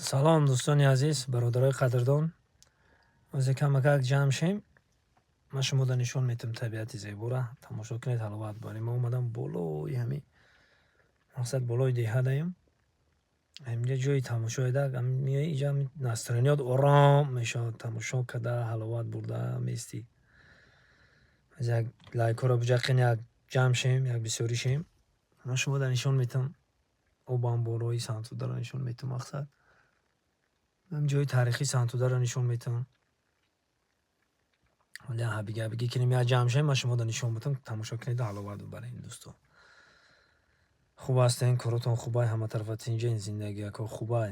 Салом, дӯстони азиз, бародарои қадрдон. Озе камакак ҷамъ шем, ман шумода нишон метам табиати зебора. Тамошо кунед, ҳаловат барем. Ма омадам болои ҳами, мақсад, болои деҳа даем. Ҳаминҷа ҷои тамошоеда, миёи иҷа, настроение ят ором мешавад, тамошо карда, ҳаловат бурда меистӣ. Як лайкҳоро буҷақен, як ҷамъ шем, як бисёрӣ шем. Ман шумода нишон метам обанборҳои Сангтударо, нишон метам, мақсад, ҷои таърихии Сангтударо нишон метам. Вале ҳабига-ҳабигӣ кунем, як ҷамъ шем, ман шумода нишон бутам, тамошо кунеду ҳаловат бибаред. Дӯсто, хуб ҳастен? Коротон хубай? Ҳама тарафа тинҷен? Зиндагиако хубай?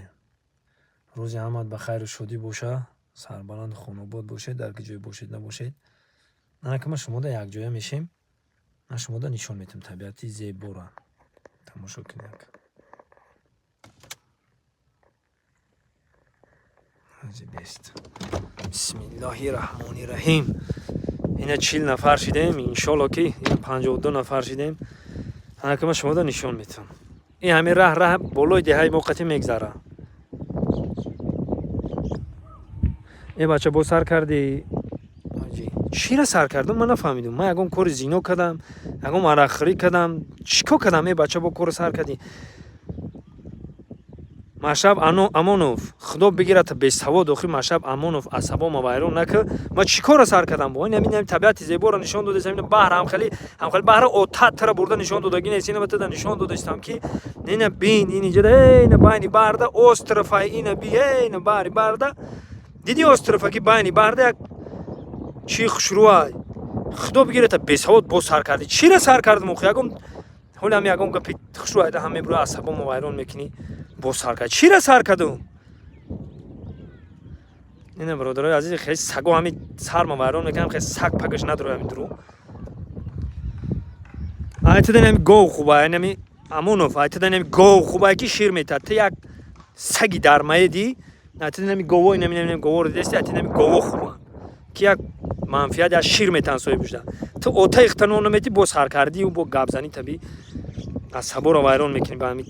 Рӯзи ҳамат ба хайру шодӣ боша, сарбаланду хонобод бошед, дар ки ҷое бошед набошед. Анака ман шумода якҷоя мешем, ман шумода нишон метам табиати зебора. Тамошо кунед. Бест. Бисмиллоҳи раҳмони раҳим. Ина 40 нафар шидем, иншолло, ки ина 52 нафар шидем. Анака ман шумода нишон метам. Ин ҳамин раҳ болои деҳаи мо қати мегзара. Э, бача, боз сар кардӣ? Чира сар кардам, ман нафаҳмидум. Ман ягон кори зино кардам, ягон арақхӯрӣ кардам, чӣ кор кардам? Э, бача, бо корро сар кардӣ. Машраб Амонов, худо бигирад, бесавод. Охи, Машраб Амонов, асабома вайрон накар. Ман чӣ корро сар кардам? Бо ин ҳамин табиати зеборо нишон додастам, ин баҳр, ҳамхели ҳамхели баҳра отат тара бурда нишон додагӣ нест. Ина ба тада нишон додастам, ки ина бин, ин инҷа, ина байни баҳрда остров ай, ина би, ина баҳри баҳрда диди, остров а, ки байни баҳрда як чӣ хушрӯай. Худо бигирад, бесавод, боз сар кардӣ. Чира сар кардам охи? Ягон ҳоли ҳам ягон гапи хушрӯайда ҳам мебура, асабомо вайрон мекунӣ. Боз сар кард. Чира сар кардум? Ина, бародарои азиз, хеле саго ҳами сарма вайрон мекунам, хеле саг пагаш надорад ҳами дуру. Айтадан ҳами гов хуба, ҳами Амонов, айтадан ҳами гов хуба, ки шир метад. Ту як саги дармаеди. Айтадан ҳами гово, инами ҳами говоро дидасти? Айтадан ҳами гово хуба, ки як манфиат, як шир метан соҳиб шуда. Ту отаи хитано наметӣ, бо сар кардию бо гапзанӣ таби асаборо вайрон мекунӣ. Ба ҳами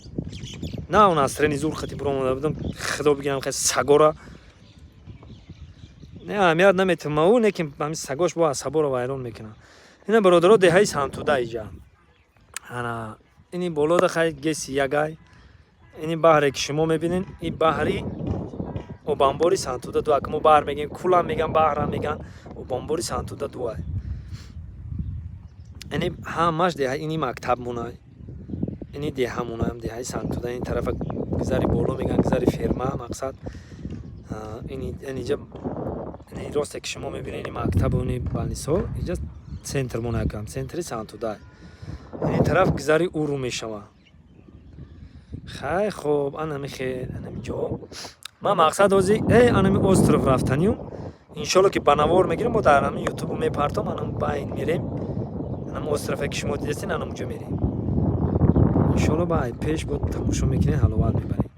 на он асрени зур хати буромада будам. Худо бигирам, хе сагора не аҳамият наметам ау, не ки ҳами сагош бо асаборо вайрон мекунам. Ина, бародаро, деҳаи Сангтуда иҷа. Ана ини болода хай геси ягай. Ини баҳре, ки шумо мебинед, ин баҳри обанбори Сангтуда ду. Мо баҳр мегӯем, кулам меган, баҳрам меган, обанбори Сангтуда дуай. Ини ҳамаш деҳа, ини мактаб монай, ини деҳа монай, деҳаи Сангтуда. Ин тарафа гузари боло меган, гузари ферма, мақсад, иниҷа росте, ки шумо мебинед, ини мактабу ини больница ҳо, иҷа центр монайкам, центри Сангтуда. Ин тараф гузари Уру мешава. Хай, хоб, анами хел, анами ҷо. Ман, мақсад, ҳози анами остров рафтанию, иншолло, ки ба навор мегирем, мо дар ҳами ютубу мепартом. Анам байн мерем, анам остров е, ки шумо дидастин, анам уҷо мерем, иншолло. Ба пеш бо тамошо мекунем, ҳаловат мебарем.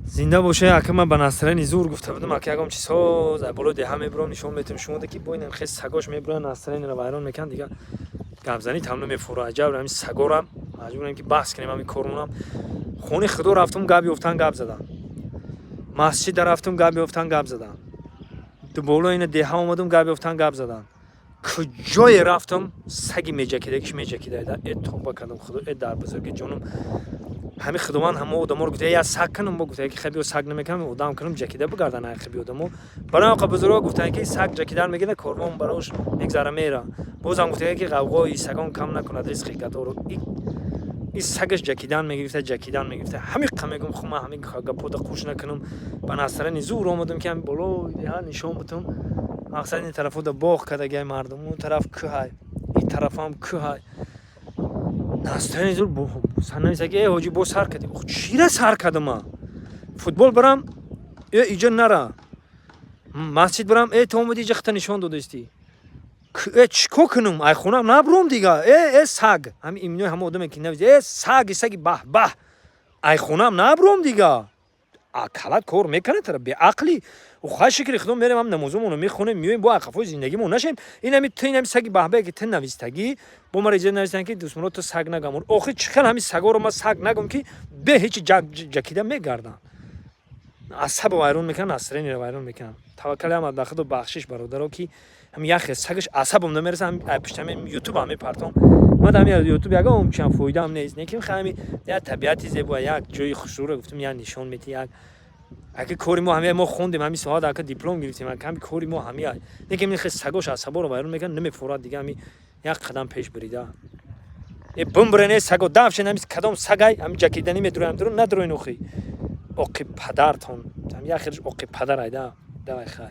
Зинда боша. Ака, ман ба настроение зур гуфта будам, ака, ягон чизҳо дар болои деҳа мебурам, нишон метавам шумо, ки бо инам хел сагош мебуранд, настроение ро вайрон мекунанд. Дига гапзанӣ там намефура. Аҷаб, ҳамин сагорам маҷбурем, ки баҳс кунем. Ҳамин кормонам, хони худо рафтум, гап ёфтан, гап задам, масҷида рафтум, гап ёфтан, гап задам, боло ина деҳа омадум, гап ёфтан, гап задам. Куҷое рафтам, саги меҷакидагиш меҷакидаида. Э, тоба кардам, худо, э, дар бузурги ҷонум, ҳами худованд ҳама одаморо гуфта, я саг кунам, бо гуфта, ки хабиё саг намекунам, одам кунам, ҷакида бигардан. Ай хаби одамо барои оқа бузурго гуфтанд, ки саг ҷакидан мегирда, корвон барош мегзара, мера. Бозам гуфта, ки ғавғои сагон кам накунад ризқи гадоро. И сагаш ҷакидан мегирифта, ҷакидан мегирифта. Ҳамиқа мегум, ху, ман ҳамин гапода қуш накунам. Ба настроение зур омадам, ки ҳами болои деҳа нишон бутам. Мақсад, ин тарафода боғ кардагиай мардум, он тараф кӯҳай, ин тарафам кӯҳай. Настроение зур санависа, ки э, ҳоҷӣ, боз сар кардӣ. Чира сар кардам ман? Футбол барам, э, иҷа нара, масҷид барам, э, ту омади иҷа, хита нишон додастӣ. Э, чӣ кор кунам? Ай хонам набуром дига. Э, э, саг, ҳами иминои ҳама одаме, ки навист, э, саги, саги, баҳ баҳ, ай хонам набуром дига. Калат кор мекунад, тара беақлӣ. Хай, шукри Худо, мерем, ҳам намозумонро мехонем, меоем, бо ақафои зиндагимон нашем. Инами ту, инами саги баҳбае, ки ту навистагӣ, бо мара иҷоза навистан, ки дӯстмурод, ту саг нагам. Охир чӣ хел ҳами сагоро ма саг нагум, ки бе ҳеҷ ҷакида мегардам, асабо вайрон мекунам, настроение ро вайрон мекунам. Таваккали ҳама ба Худо. Бахшиш, бародаро, ки ҳам яхе сагаш асабом намереса, ҳам пуштами Ютуб ҳам мепартом. Ма дар Ютуб ягон чиам фоидаам нест, не ки ҳами як табиати зебо, як ҷои хушрӯро гуфтам, як нишон мети, як аки кори мо ҳами мо хондем, ҳами соат ака диплом гирифтем, ҳами кори мо ҳами не ки хе сагош асаборо вайрон мекунад, намефорад. Дига ҳами як қадам пеш бирида. Э, бумбурене, саго давшен, ҳами кадом сагай ҳами ҷакиданӣ медуроям, дуро надуроин. Охи, оқи падартон, як хелш оқи падар айда. Давай, хай.